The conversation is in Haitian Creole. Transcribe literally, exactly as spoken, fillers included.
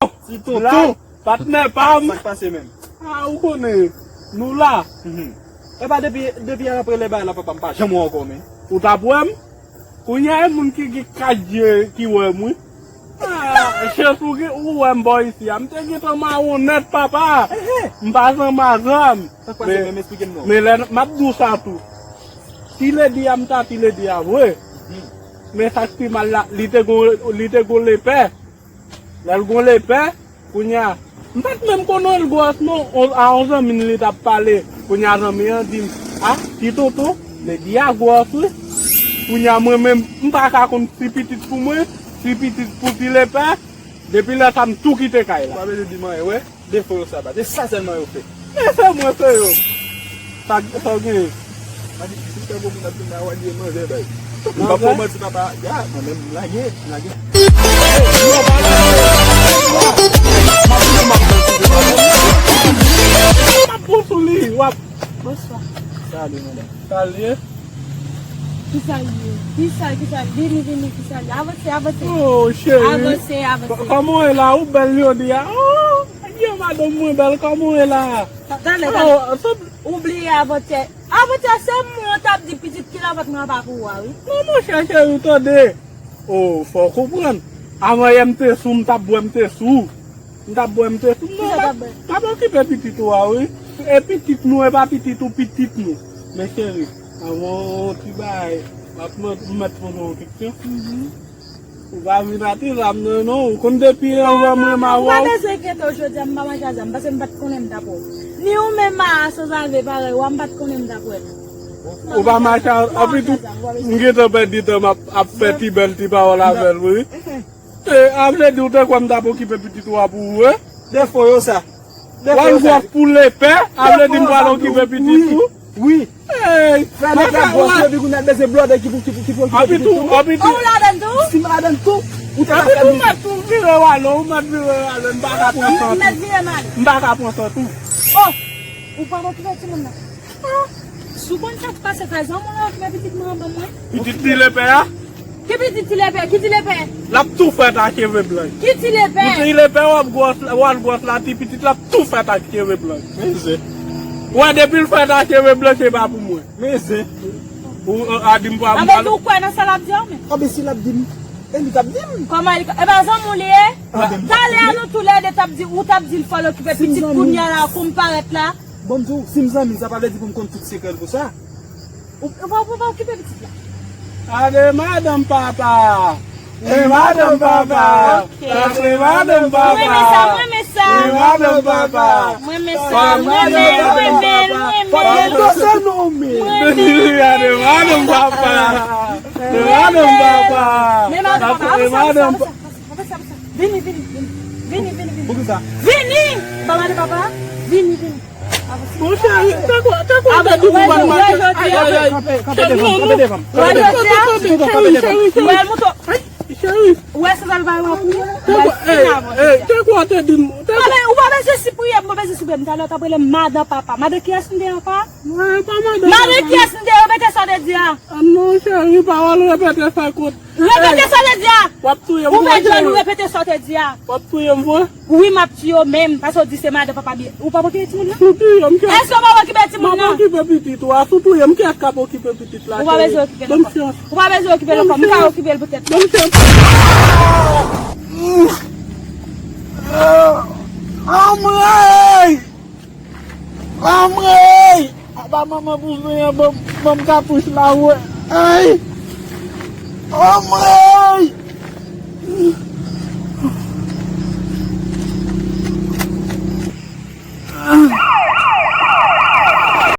Ti tonton. Patnè pa m. Sa k pase menm? Ah, ou konnen, nou la. Mhm. E pa depi, depi apre le bagay la, papa, m pa janm wè w ankò, men. Ou t ap wè m? Kounye a, e moun ki gen kat je ki wè m, wi. Ah, chans ou gen, ou wè m bò isi a. M te gentan mawon nèt, papa. M pa janm a zam. Sa k pase menm? Esplike m non. Men lè m ap di w sa tou. Ti ledi a, m ta ti ledi a vre. Mhm. Men sa k pi mal la, li te gon, li te gon lepè. Lè l gon lepè, kounye a, m pa t menm konnen l gwòs non, on- a yon zanmi n li t ap pale. Kounye a zanmi an di m, a, ti tonton, ledi a gwòs wi. Kounye a mwen menm, m pa ka konn si pitit pou mwen, si pitit pou ti lepè. Depi lè sa m tou kite kay la. Pa bezwen di m anyen, wè. Defo yo sa bat. E sa sèlman yo fè. E se mwen fè yo. Sa, sa w genyen? Mwen di, si se bon moun ap vin la, w a di e manzè bay. M pa pou manti papa. Ya, mwen menm, m lage, m lage. M ap pran sou li, w ap. Bonswa. Salut, madame. Sa l ye? Kisa l ye? Kisa, kisa? Vini, vini, kisa l ye? Avanse, avanse. Oh, cheri. Avanse, avanse. Kò-, kòman w ye la? Ou bèl jodi a. Oh, yo, madanm mwen bèl. Kòman w ye la? Talè, talè. Oh, sa. Ou bliye avantè. Avantè se mwen t ap di pitit ki lavant mwen pa pou ou a, wi. Non, monchè, cheri, tande. Oh, fò w konprann. Avan yè m te sou, m t ap bwè, m te sou. M t ap bwè, m te sou. Non, pa, pa okipe pitit ou a, wi. E pitit nou, e pa pitit ou, pitit nou. Men cheri, avan yon ti bagay, m ap mande, m mèt poze w yon kesyon. Mhm. Ou pa vin atizam nan, non. Ou konn depi anvan mwen m avè w. Ou pa bezwen enkyete w jodi a, m pa manje a zam, paske m pa t konnen m t ap wè w. Ni ou menm a sanzave parèy ou a, m pa t konnen m t ap wè l. Ou pa mache a, anpi tou, m gentan pèdi tan m ap, ap fè ti bèl ti pawòl avè l, wi. E, a vle di ou te kwè m t ap okipe pitit ou a pou ou, wi? Defo yo sa. W al gwòs pou lepè, a vle di m pral okipe pitit ou? Wi. Ey, fè lepè gwòs, epi kounye a bezwen blòdè ki pou, ki pou, ki pou okipe pitit ou? Anpi tou, anpi tou. Oh, ou ladann tou? Si m ladann tou, ou te ka fè mizik. Ou mèt tou vire w ale, ou mèt vire w ale, m pa ka pran san tou. M pa ka pran san tou. Oh, ou pa okipe timoun nan. Ah, si w konn sa k pase, fè zanmi w la okipe pitit mwen ban mwen. Pitit ti lepè a? Ki pitit ti lepè? Ki ti lepè? L ap tou fèt ak cheve blan. Ki ti lepè? Pou ti lepè w ap gwòs, w al gwòs la, ti pitit l ap tou fèt ak cheve blan. Men zen. Wè, depi l fèt ak cheve blan, se pa pou mwen. Men zen. Ou, a di m pa. Anben, ou kwè nan sa l ap di a, men? Anben, si l ap di m, e li k ap di m. Kòman li ka, e pa zanmi w li ye? Talè a nou toulède t ap di, ou t ap di l fò l okipe pitit, kounye a la, kou m parèt la. Bon, m di w, si m zanmi l, sa pa vle di pou m konn tout sekrè l konsa. Ou, ou pa, ou pa okipe pitit la. Gade madanm papa. E madanm papa. Ok. Gade madanm papa. Mwen renmen sa, mwen renmen sa. E madanm papa. Mwen renmen sa, mwen renmen, mwen renmen, mwen renmen. Gade madanm papa. E madanm papa. Men madanm papa, avanse, avanse, avanse, avanse. Vini, vini, vini. Vini, vini, vini. Poukisa? Vini! Ban madanm papa. Vini, vini. Mon cheri, te kwè, te kwè w te di pou m al mache. Ay, ay, ay. Kanpe, kanpe devan, kanpe devan. Kanpe devan. Kanpe devan. Kanpe devan. Kanpe devan. Cheri, cheri, cheri. Ay, cheri. Ou wè sa l va wè pou ou? Ou wè si n avanse. Ey, te kwè w te di m, te kwè. Ou pa bezwen sipriye m, ou pa bezwen sipriye m. Talè w t ap rele m madan papa. Madan kiyès m te ye ankò? Mwen pa madan papa. Madan kiyès m te ye? Repete sa w te di a. Ah non, cheri, pa al repete sa kot. Repete sa w te di a. W ap touye m vre, cheri. Ou pèdi w repete sa w te di a. W ap touye m vre. Wi, m ap tiye w menm, paske w di se madan papa byen. Ou p ap okipe timoun nan? Si w touye m, cheri. Èske w p ap okipe timoun nan? M ap okipe pitit ou a. Si w touye m, kiyès k ap okipe pitit la, cheri? Ou pa bezwen okipe l ankò. Ban m chans. Ou pa bezwen okipe l ankò. M ka okipe l poutèt ou. Ban m chans. Anmwey! Anmwey! Apa manman pou zen an ban m, ban m kapouch la, wè. Ay! Anmwey!